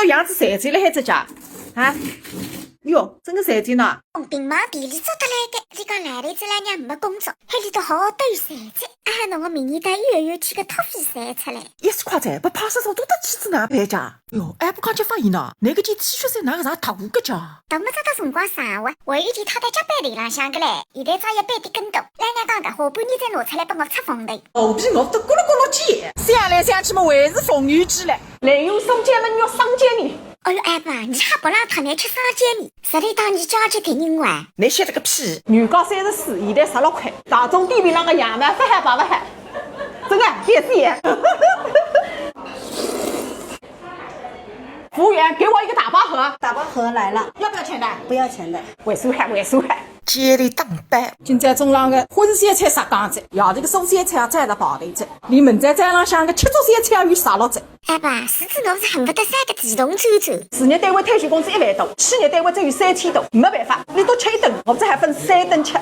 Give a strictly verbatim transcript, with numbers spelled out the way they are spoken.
到样子赚钱了还在家？啊？哟，真个赚钱呐！平忙店里做得来个，你讲来了这两年没工作，还里头好好兜赚钱。啊，那我明年到幼儿园去个托福赚出来。一十块钱，不怕啥啥多得去子哪办家？哟，还不赶紧发现呐，那个件T恤衫哪个啥大个家？都没找到辰光上啊，还有一件套在脚板头浪向个嘞，现在早要扳点跟斗。老娘讲个，下半年再拿出来拨我出风头。肚皮饿得咕噜咕噜叫，想来想去嘛，还是凤游记嘞。 来用双肩么肉双肩面。哎哟，阿爸，你还不让他们吃双肩面，实在当你家吃定人哇？你晓得个屁！原价三十四，现在十六块，大众点评浪个羊毛勿好白勿好，真个，也是也。服务员，给我一个打包盒。打包盒来了。要不要钱的？不要钱的。回收好，回收好。接力当班。今朝中浪个荤小菜杀光哉，夜头个素小菜也占了排头哉，连明朝早浪向个吃粥小菜也有杀落哉。 阿爸，实在我是恨不得生个地动转转。事业单位退休工资一万多，企业单位只有三千多，没办法，你多吃一顿，我只好分三顿吃。